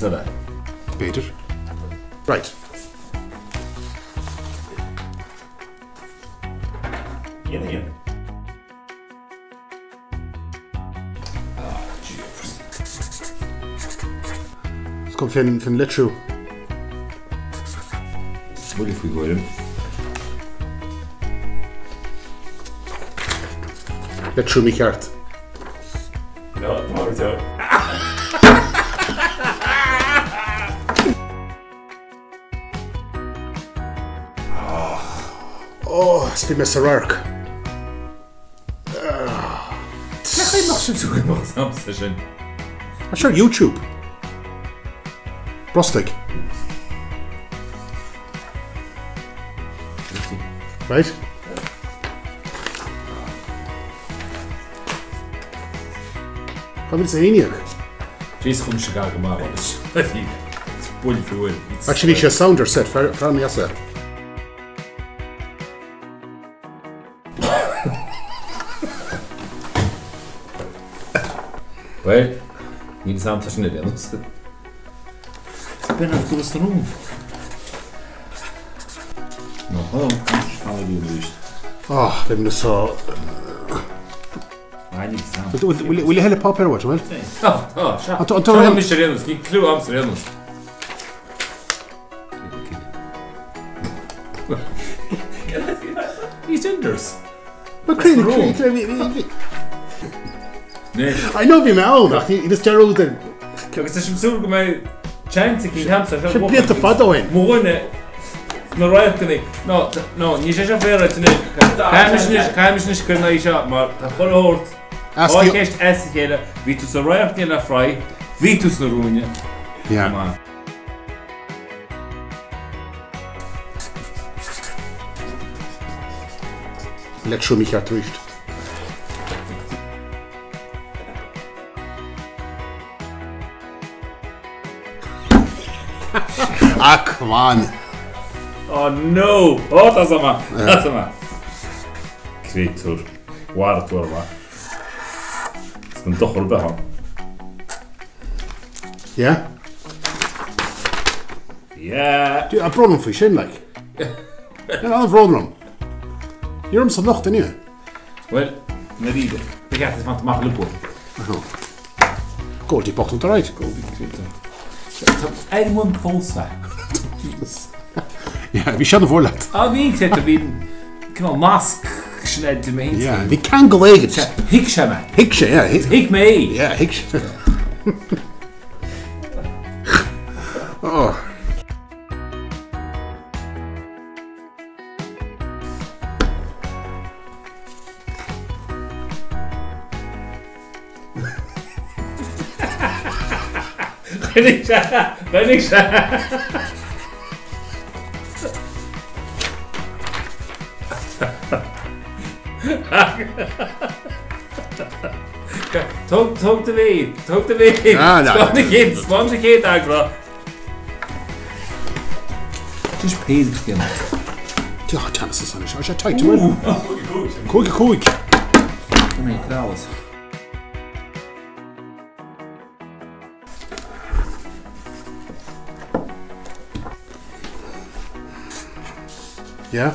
Seans eile. B'fhéidir. Right. Ian. Is cuma fén fén litriú. Buille faoi thuairim. Litriú mícheart. No, tá go deo. Oh, is bhí mé sa radharc. Cén chaoi nach sin tú go mbeadh agamsa sin? Tá sé ar YouTube. Brostaigh. Right? 2011. Jeez chum Chicago maith agus is buille faoi thuairim. Actually bhí sé sound ar set, fear fear as é. Bhuel, níl fhios a'm tá sin ar aon nós. B'in an turas na rún. No, hold on, fan ag arís. Ah, beidh mé sa Bhfuil a thuilleadh páipéar uait, bhfuil? Tá, tá, sea. An tá mise ar aon nós, níl clue a'msa ar aon nós. EastEnders. Ma I know bhí mé ann ach ní is dearúd ar. Agus tá sé súil go mbeidh chance aici cheapsa. Sin blianta fada ó shin. Mo dhuine na radharcanna. No, no, ní sé seo féaráilte anois. Caithfidh anois, caithfidh anois cur in aghaidh seo mar tá chuile shórt á cheist as a chéile. Bhí tú sa radharc le Fry, bhí tú sna rúin. Yeah. Litriú mícheart arís. Ah, come on. Oh no! Oh, tá sama! Tá sama! Créatúr. Mharaigh tú orm. Is an dochar bheith ann. Yeah? Yeah! Tá brón orm faoi sin, like. Níl an-bhrón orm. Ní raibh sa locht inniu. Bhuel, na ríde. Ba cheart is fanta amach le buail. Goldie bocht an right. Goldie Créatúr. Tá air bhun fós a. Yeah, bhí sé an-mhór leat. Ah, bhí Créatúr, bhí cineál nasc sin idir mé Yeah, bhí ceangal éigin. Thuig sé mé. Thuig sé, yeah. Thuig mé. Yeah, thuig sé. Oh. Choinnigh sé, choinnigh sé. Tóg, tóg do mhéar, tóg do mhéar. Ah, no. Spáin do chéad, spáin do chéad fhreagra. Just péad skin. Tá teannas san seo sé tight bhfuil? 5 5. Mé creálas. Yeah?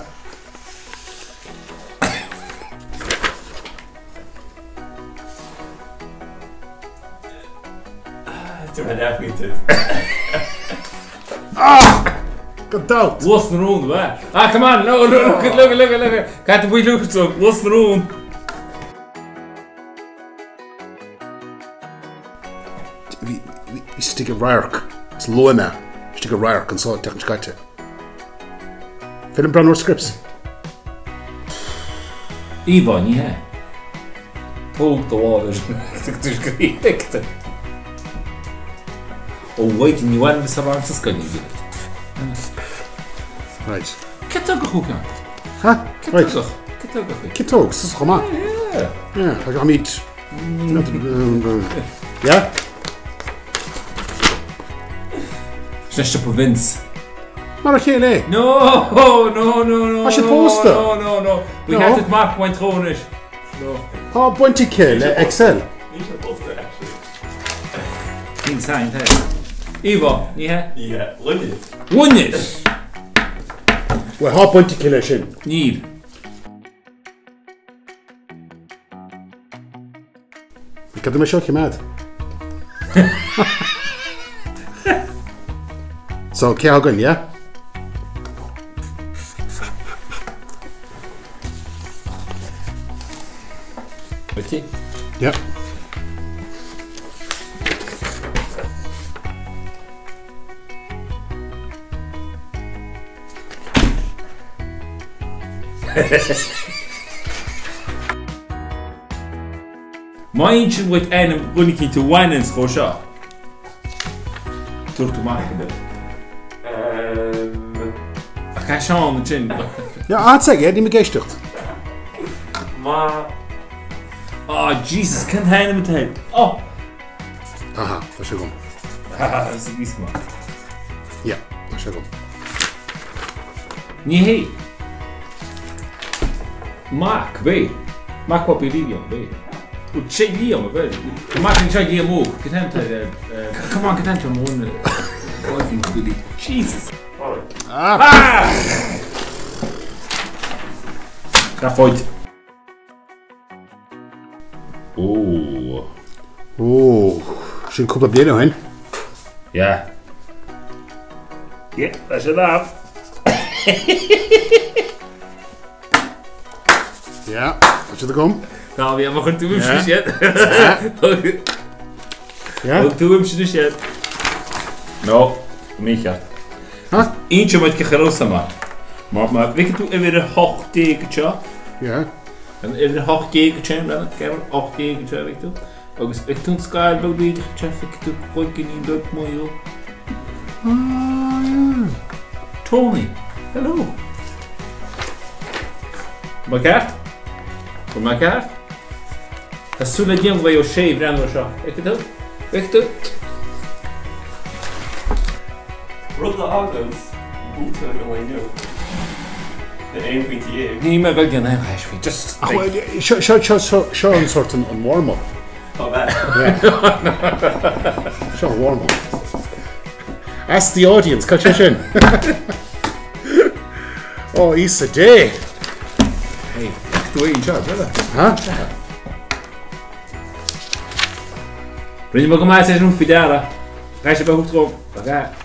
Ah! Gan dabht! Ros na Rún, bha. Ah, come on, no, no, look, look, look, look. Caithfidh tú look, so, Ros na Rún. Bhí istigh i radharc, is luaigh mé istigh i radharc anso an tseachtain seo caite. Féidir liom breathnú ar scripts. Íomhá, ní hea. Tóg do lámh ar Ó mhaidin ní bhain sa rang sa scoil ní bhíonn. Right. Ciotóg a chúigeann. Ha? Right. Ciotóg. Ciotóg a chúigeann. Ciotóg, sa chomh maith. Yeah. Yeah, táimid. Yeah? Sin siopa Vince. Mar a chéile é. No, no, no, no. Tá siad pósta. No, no, no. We had it mac baint anois. No. Tá baint aici le XL. Níl sé pósta, actually. Níl sain, tá. Íomhá, ní hea? Ní hea. Loinnir. Loinnir! Bhuel, tá baint aici leis sin. Níl. Cad é seo a choimeád? So, cé againn, yeah? Witty? Yeah. Má insím dhuit ainm dhuine eicínt a bhaineanns dhó seo, tabharfaidh tú amach é. Ach é Seán ansin. Yeah, I'd say, yeah, níl mé ag éisteacht. Má. Oh, Jesus, cén t-ainm atá air? Oh! Aha, tá sé agam. Is níos mó. Yeah, tá sé agam. Ní hé. Mac, bé. Mac Bobby Liam, bé. Ó, sé Liam, bé. Mac an seo Liam Óg. Cad é an Come on, cad é an món Billy. Jesus. Ah! Ah! Seafóid. Ó. Ó, sin cúpla bliain ó shin. Yeah. Yeah, tá sé lá. Yeah, tá siad agam. Tá bhí amach chun tú sin siad. Yeah. Tú sin siad. No, mícheart. Huh? Inseoidh muid cé chur sama. Mar má bhfeiceann tú uimhir 18 anseo. Yeah. An uimhir 18 anseo, Brennan, ceapaim, 18 anseo, bhfeiceann tú. Agus bhfeiceann tú an scail beag bídeach anseo, feicfidh tú cloiginnín beag maol. Ah, yeah. Tony, hello. Má ceart? Bhfuil mé ceart? Tá súil le déanamh go mbeidh O'Shea ag breathnú air seo. Feicfidh tú? Feicfidh tú? Rud a fháganns buaiteoir an lae inniu le 11 pointe. Níl mé ag dul déanamh aon ghaisce faoi, just Ach bhuel, seo, seo, seo, seo, seo an sort an, an warm-up. Tá mé. Seo an warm-up. Ask the audience, cad sé sin? Ó, Íosa Dé! Hey, tú é seo, brother. Ha? Rinne mé go maith sé sin faoi deara. Gaisce beag thug. Okay.